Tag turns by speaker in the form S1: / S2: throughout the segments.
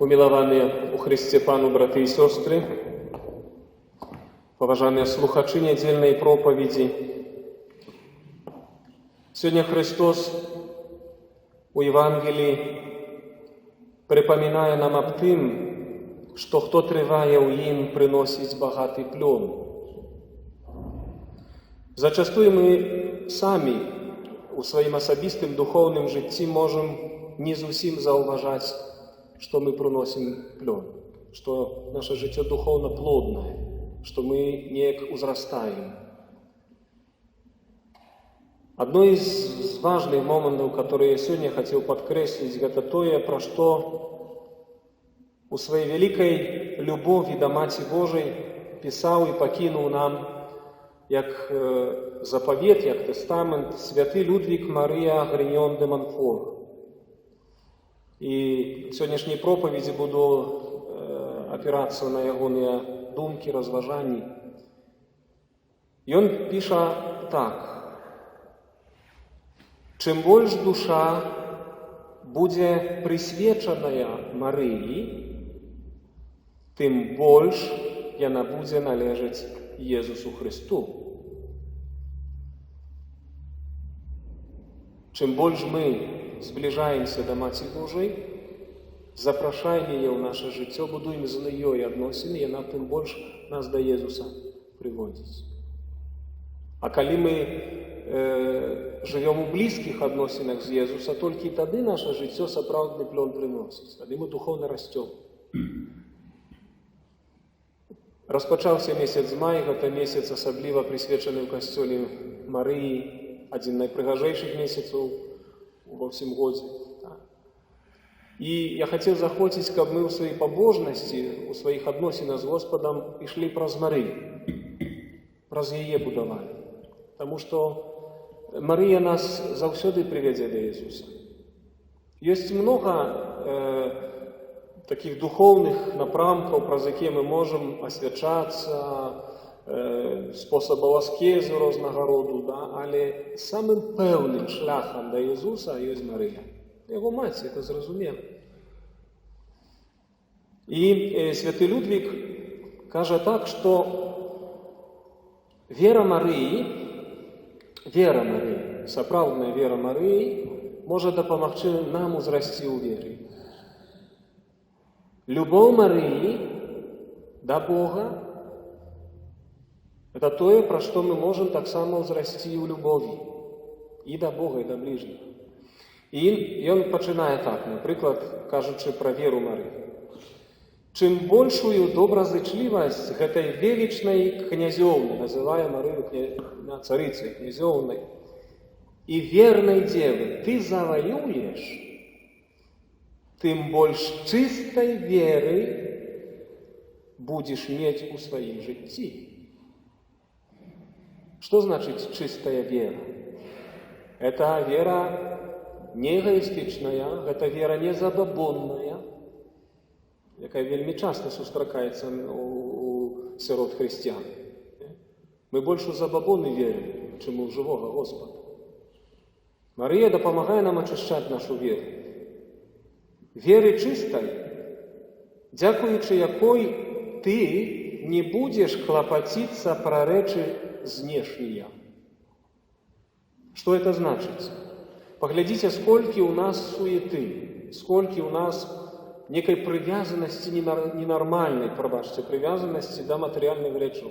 S1: Умілаваныя ў Хрысце Пану браты і сёстры, паважаныя слухачы нядзельнай пропаведзі. Сёння Хрыстос у Евангеліі прыпамінае нам аб тым, што хто трывае ў ім, прыносіць багаты плён. Зачастую мы самі у сваім асабістым духоўным жыцці можам не зусім заўважаць, што мы прыносім плён, што наша жыццё духоўна плоднае, што мы неяк узрастаем. Адно з важных момантаў, которые я сёння хацеў падкрэсліць, гэта тое, пра што у сваёй вялікай любові да Маці Божай пісаў і пакінуў нам як запавет, як тэстамент святы Людвік Марыя Грыньён дэ Манфор. І сённяшняй пропаведзі буду апірацца на ягоныя думкі, разважанні. Ён піша так: «Чым больш душа будзе прысвечаная Марыі, тым больш яна будзе належаць Езусу Хрысту». Чым больш мы збліжаемся да Маці Божай, запрашаем яе ў наша жыццё, будуем з ёй адносіны, яна тым больш нас да Езуса прыводзіць. А калі мы жывём у блізкіх адносінах з Езуса, толькі тады наша жыццё сапраўдны плён прыносіць, тады мы духоўна расцём. Распачаўся месяц май, гэта месяц, асабліва прысвечаны ў касцёле Марыі, адзін найпрыгажэйшых месяцаў ва ўсім годзе. І я хацеў заахвоціць, каб мы ў сваёй пабожнасці, у сваіх адносінах з Госпадам ішлі праз Марыю, праз яе будавалі. Таму што Марыя нас заўсёды прывядзе да Езуса. Ёсць многа такіх духоўных напрамкаў, праз якія мы можам асвячацца, спосабаў аскезы рознага роду, да? Але самым пэўным шляхам да Езуса ёсць Марыя. Яго маці, это зразумела. І святы Людвік кажа так, што вера Марыі, сапраўдная вера Марыі можа дапамагчы нам узрасці ў веры. Любоў Марыі да Бога — это тое, пра што мы можам таксама ўзрасці ў любові і да Бога, і да бліжніх. І ён пачынае так, напрыклад, кажучы пра веру Марыі: «Чым большую добразычлівасць гэтай велічнай князёўны, — называе Марыю царыцай, князёўнай, — і вернай дзевы ты заваюеш, тым больш чыстай веры будзеш мець у сваім жыцці». Што значыць чыстая вера? Это вера не эгоістычная, гэта вера не забабонная, якая вельмі часта сустракаецца у сярод хрысціян. Мы больш у забабоны верым, чым у жывога Госпада. Марыя дапамагае нам ачышчаць нашу веру. Веры чыстай, дзякуючы якой ты не будзеш клапаціцца пра рэчы знешнія. Што это значыць? Паглядзіце, сколькі ў нас суеты, сколькі ў нас некай прывязанасці ненармальнай, прабачце, прывязанасці да матэрыяльных рэчаў.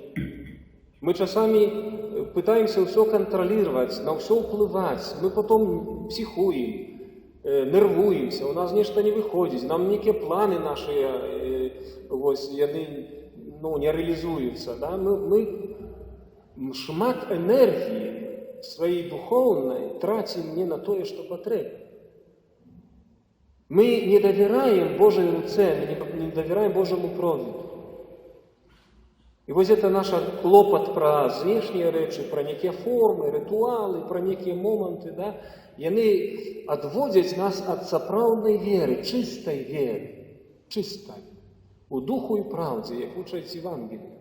S1: Мы часамі пытаемся ўсё кантраліраваць, на ўсё ўплываць, мы потом псіхуем, нервуемся, у нас нешта не выходзіць, нам нейкія планы нашы вось, яны, ну, не рэалізуюцца. Да? Мы шмат энергіі сваёй духоўнай трацім не на тое, што патрэбна. Мы не давяраем Божай руцэ, мы не давяраем Божаму провіду. І вось это наша клопат пра знешнія рэчы, пра нейкія формы, рытуалы, пра нейкія моманты, да, яны адводзяць нас ад сапраўднай веры, чыстай веры, чыстай, у духу і праўдзе, як вучаць Евангелие.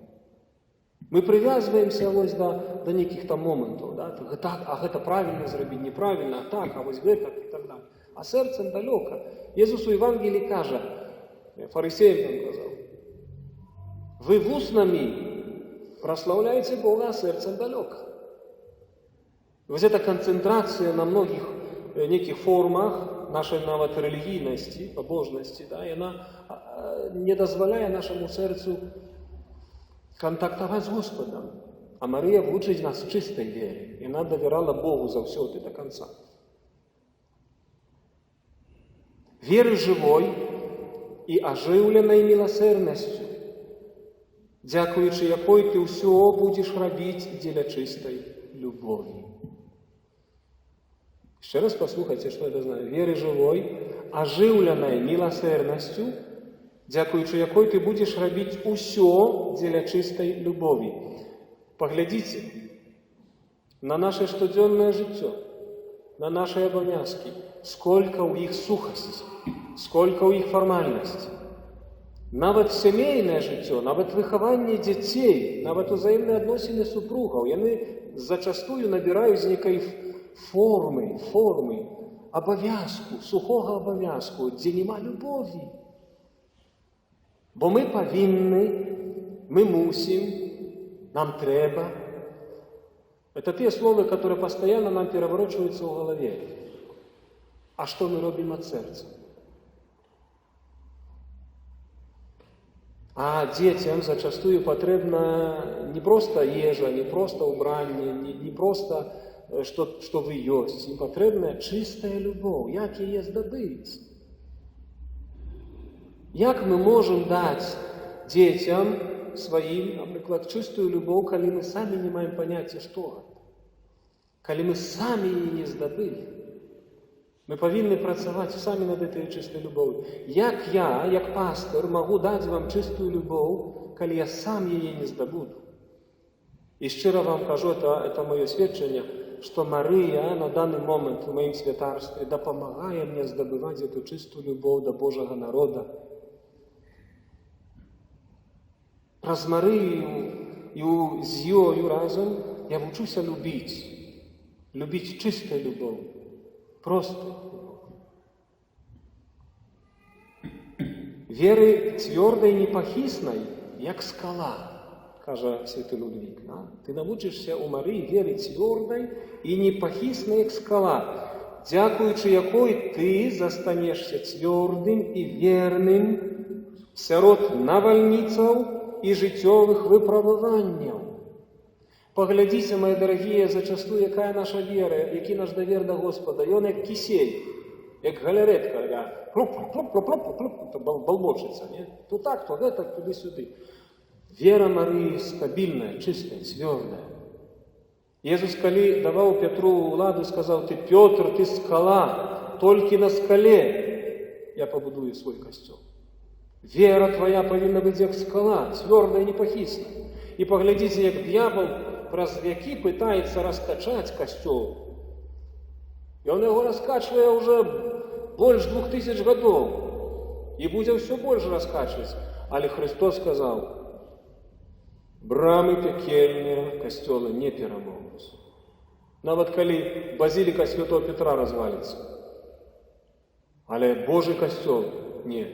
S1: Мы прывязваемся вось да нейкіх там момантаў, да? Так, а гэта правільна зрабіць, неправільна, а так, а вось гэтак і так далее. А сэрцам далёка. Езус у Евангеліі кажа: Фарысеям там казаў. Вы вуснамі праслаўляеце Бога, а сэрцам далёка. Вось эта канцэнтрацыя на многіх нейкіх формах нашай нават рэлігійнасці, пабожнасці, да, яна не дазваляе нашаму сэрцу кантактаваць з Госпадам. А Марыя вучыць нас чыстай веры. Яна давярала Богу заўсёды да канца. Веры жывой і ажыўленай міласэрнасцю, дзякуючы якой ты ўсё будзеш рабіць дзеля чыстай любові. Яшчэ раз паслухайце, што это значыць. Веры жывой, ажыўленай міласэрнасцю, дзякуючы якой ты будзеш рабіць усё дзеля чыстай любові. Паглядзіце на наше штодзённае жыццё, на наши абавязкі, сколько ў іх сухасці, сколько ў іх фармальнасці. Нават сямейнае жыццё, нават выхаванне дзяцей, нават узаемныя адносіны супругаў, яны зачастую набіраюць некай формы абавязку, сухога абавязку, дзе няма любові. Бо мы павінны, мы мусім, нам трэба. Это те словы, которые постоянно нам переворачиваются в голове. А что мы робім от сердца? А детям зачастую патрэбна не просто ежа, не просто убранне, не просто что вы ёсць. Ім патрэбная чыстая любоў. Як яе здабыць? Як мы можам даць дзецям сваім, напрыклад, чыстую любоў, калі мы самі не маем паняцця, што гэта? Калі мы самі яе не здабылі? Мы павінны працаваць самі над этой чыстай любоўю. Як я, як пастыр, магу даць вам чыстую любоў, калі я сам яе не здабуду? І шчыра вам кажу, это маё сведчанне, што Марыя на даны момант у маім святарстве дапамагае мне здабываць эту чыстую любоў да Божага народа. Праз Марыю і з ёю разам я вучуся любіць, любіць чыстай любоў, простай любоў. Веры цвёрдай, непахіснай, як скала, кажа святы Людвік. Да? Ты навучышся ў Марыі веры цвёрдай і непахіснай, як скала, дзякуючы якой ты застанешся цвёрдым і верным сярод навальніцаў і жыццёвых выпрабаванняў. Паглядзіце, мои дарагія, зачастую, якая наша вера, які наш давер да Господа. Ён як кісель, як галяретка, яка плоп-плоп-плоп-плоп-плоп, балбочыцца, не? То так, то гэтак, туды-сюды. Вера Марыі стабільная, чыстая, цвёрдая. Езус, калі даваў Пятру ўладу, сказаў: ты, Пётр, ты скала, толькі на скале я пабудую свой касцёл. Вера твоя павінна быць як скала, цвёрдая, непахісная. І паглядзіце, як д'ябал праз вякі пытаецца раскачаць касцёл. Ён яго раскачвае ўжо больш 2000 гадоў. І будзе ўсё больш раскачваць. Але Христос сказаў: брамы пякельныя касцёла не перамогуць. Нават калі базіліка Святого Петра разваліцца. Але Божы касцёл не.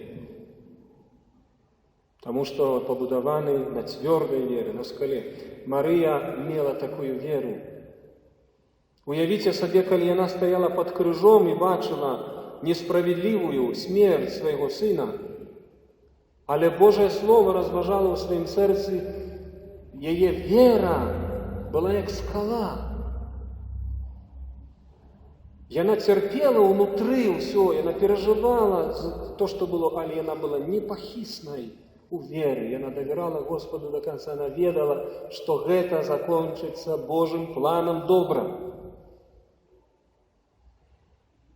S1: Таму што пабудаваны на цвёрдай веры, на скале. Марыя мела такую веру. Уявіце сабе, калі яна стаяла пад крыжом і бачыла несправядлівую смерць свайго сына, але Божае Слово разважала ў сваім сэрцы, яе вера была як скала. Яна цярпела ўнутры ўсё, яна перажывала то, што было, але яна была непахіснай у веры. Яна давярала Господу до конца, она ведала, што гэта закончыцца Божым планам добра.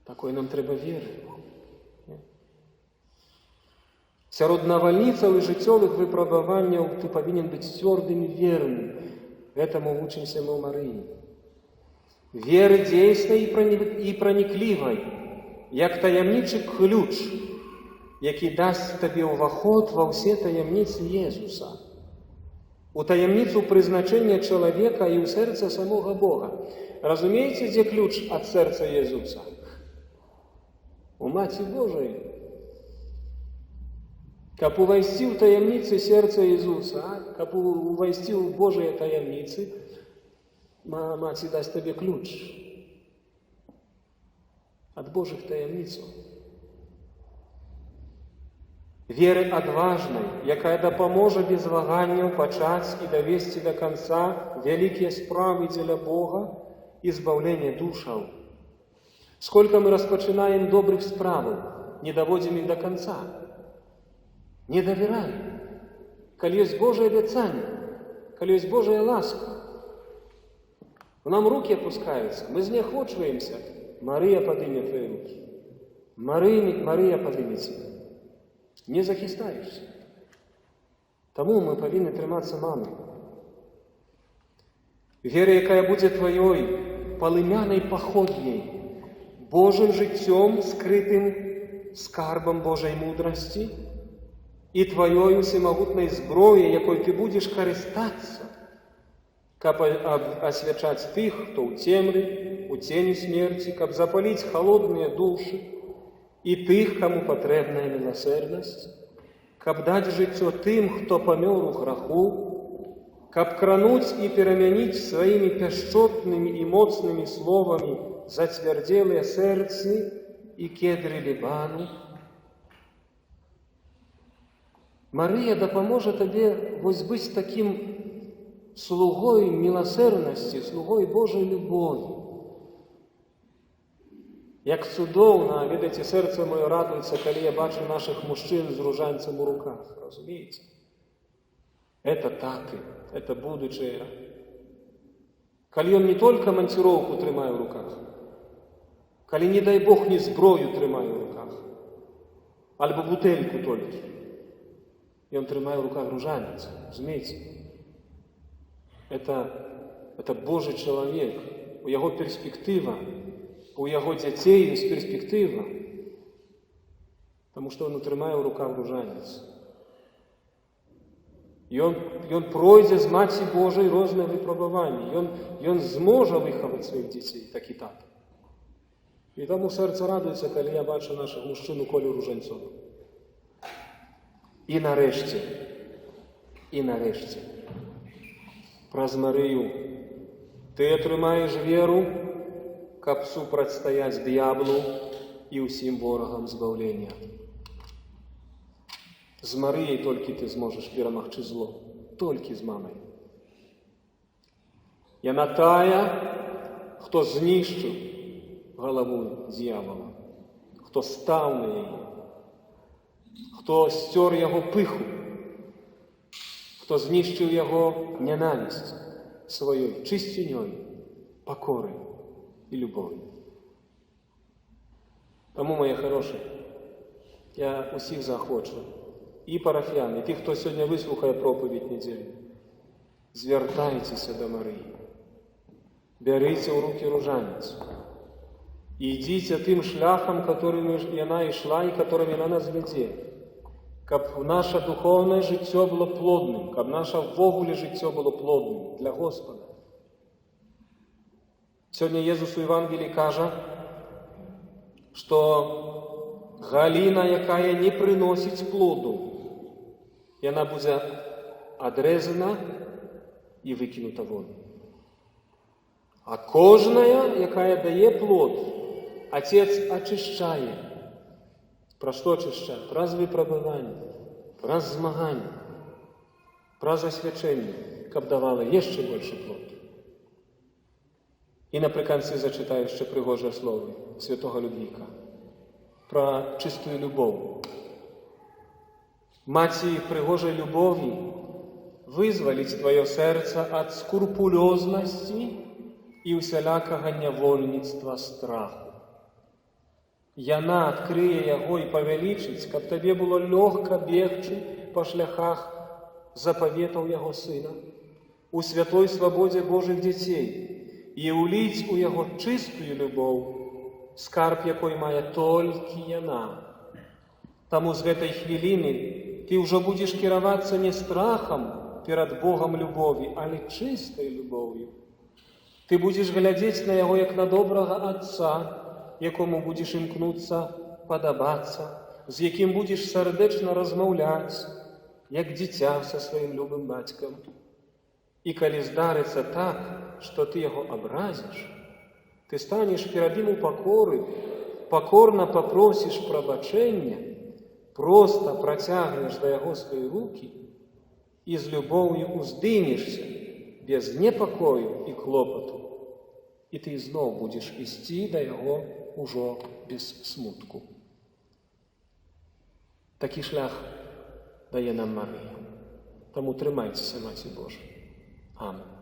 S1: Такой нам трэба веры. Сярод навальніцаў і жыццёвых выпрабаванняў ты павінен быць цвёрдым і верным. Гэтаму вучымся мы ў Марыі. Веры дзейснай і праніклівай, як таямнічы ключ, які дасць табе ўваход ва ўсе таямніцы Езуса, у таямніцу прызначэння чалавека і ў сэрца самога Бога. Разумееце, дзе ключ ад сэрца Езуса? У Маці Божай. Каб увайсці ў таямніцы сэрца Езуса, каб увайсці ў Божыя таямніцы, маці дасць табе ключ ад Божых таямніцаў. Веры адважнай, якая дапаможа без ваганняў пачаць і давесці да канца вялікія справы дзеля Бога і збаўлення душаў. Сколько мы распачынаем добрых справаў, не даводзім іх да канца, не давяраем. Калі ёсць Божае абяцанне, калі ёсць Божая ласка, нам рукі апускаюцца, мы знеахвочваемся. Марыя падыме твае рукі. Марыя падыме цябе. Не захістаешся. Таму мы павінны трымацца мамы. Вера, якая будзе тваёй палымянай паходняй, Божым жыццём, скрытым скарбам Божай мудрасці і тваёй усемагутнай зброяй, якой ты будзеш карыстацца, каб асвячаць тых, хто ў цемры, у цені смерці, каб запаліць халодныя душы і тых, каму патрэбная міласэрнасць, каб даць жыццё тым, хто памёр у граху, каб крануць і перамяніць сваімі пяшчотнымі і моцнымі словамі зацвярдзелыя сэрцы і кедры Лібану. Марыя дапаможа табе вось быць такім слугой міласэрнасці, слугой Божай любові. Як цудоўна, ведаеце, сэрца маё радуецца, калі я бачу нашых мужчын з ружанцем у руках, разумееце? Это таты, это будучыя. Калі ён не только манціроўку трымае ў руках, калі, не дай Бог, не зброю трымае ў руках, альбо бутэльку толькі, ён трымае ў руках ружанец, разумееце? Это Божы чалавек, у яго перспектыва, у яго дзяцей ёсць перспектыва, таму што ён утрымае ў руках ружанец. Ён пройдзе з Маці Божай розныя выпрабаванні, ён зможа выхаваць сваіх дзяцей, такі тата. І таму сэрца радуецца, калі я бачу нашых мужчын у коле ружанцоў. І нарэшце, праз Марыю ты атрымаеш веру, каб супрацьстаяць д'яблу і ўсім ворагам збаўлення. З Марыяй толькі ты зможаш перамагчы зло, толькі з мамай. Яна тая, хто знішчыў галаву д'ябала, хто стаў на яе, хто сцёр яго пыху, хто знішчыў яго нянавісць сваёй чысцінёй, пакорай і любоўю. Таму, мае харошыя, я усіх заахвочу, і парафіян, і тых, хто сёння выслухае пропаведь нядзельную, звяртайцеся да Марыі, бярыце ў рукі ружанец і ідзіце тым шляхам, которым яна ішла і которым яна нас вядзе, каб наша духоўнае жыццё было плодным, каб наша ўвогуле жыццё было плодным для Госпада. Сёння Езус у Евангеліі кажа, што галіна, якая не прыносіць плоду, яна будзе адрэзана і выкінута вон. А кожная, якая дае плод, Отец ачышчае. Пра што ачышчае? Праз выпрабаванне, праз змаганне, праз асвячэнне, каб давала яшчэ большы плод. І напрыканцы зачытаю яшчэ прыгожае словы святого Людвіка пра чыстую любоў. Маці прыгожай любові вызваліць тваё сэрца ад скрупулёзнасці і ўсялякага нявольніцтва страху. Яна адкрые яго і павялічыць, каб табе было лёгка бегчы па шляхах запаветаў яго сына, у святой свабодзе Божых дзяцей і ўліць у яго чыстую любоў, скарб якой мае толькі яна. Таму з гэтай хвіліны ты ўжо будзеш кіравацца не страхам перад Богам любові, але чыстай любоўю. Ты будзеш глядзець на яго як на добрага отца, якому будзеш імкнуцца падабацца, з якім будзеш сардэчна размаўляць, як дзіця са сваім любым бацькам. І калі здарыцца так, што ты яго абразіш, ты станеш перад ім у пакоры, пакорна папросіш прабачэння, проста працягнеш да яго свае рукі і з любоўю уздымешся без непакою і клопату, і ты зноў будзеш ісці да яго ўжо без смутку. Такі шлях дае нам Марыя. Таму трымайцеся Маці Божай. Амен.